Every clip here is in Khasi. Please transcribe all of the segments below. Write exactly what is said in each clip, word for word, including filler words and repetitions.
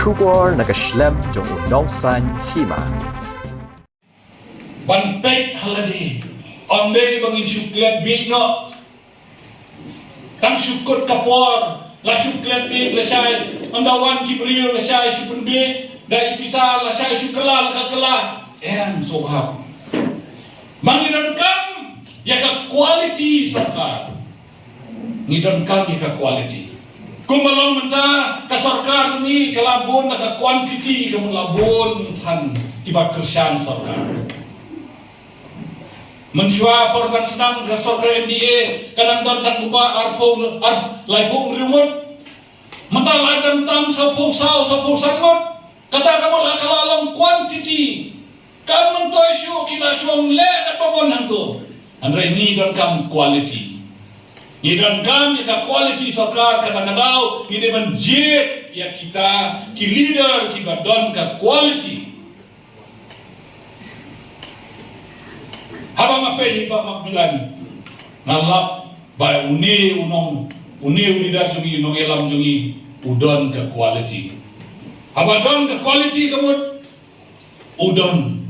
Khubor na ka shlem jong u Nongsaiñ Hima. Ban peit ha lade, ym dei ba ngin shu klet bieit noh. Tang shu kut ka por, la shu klet bieit lashai, ynda wan ki briew lashai shu pynbieit da i pisa, lashai shu kylla la ka kylla. Em, so hap. Ba ngi donkam ïa ka quality sorkar. Ngi donkam ïa ka quality. Kumba long mynta ka sorkar jong ngi ka la bun da ka quantity, ka mut la bun than kiba kyrshan sorkar. Mynshuwa por ban sdang ka sorkar M D A ka dang don tang kumba arphew, ar, laiphew hynriew ngut. Mynta la jan tam sawphew saw, sawphew san ngut. Kata ka mut la ka la long quantity. Kam myntoi shuh ki la shu ong leh katba mon hangto. Hynrei ngi donkam quality. Ngi donkam ïa ka quality sorkar, kata ka daw ngi dei ban jied ïa kita ki leader kiba don ka quality. Haba nga peit ïa i Bah Macmillan, nga lap ba une u nong, une u leader jong ngi, u nongïalam jong ngi, u don ka quality. Haba don ka quality ka mut u don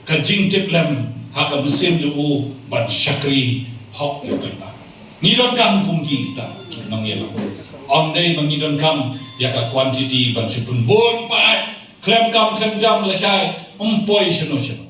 ka jingtiplem ha ka mynsiem jong u ban shakri hok ïa u paidbah. Ngi donkam kum ki kita ki nongïalam. Ym dei ba ngi donkam ïa ka quantity ban shu pynbun paid khlem kam khlem jam lashai, ym poi shano shano.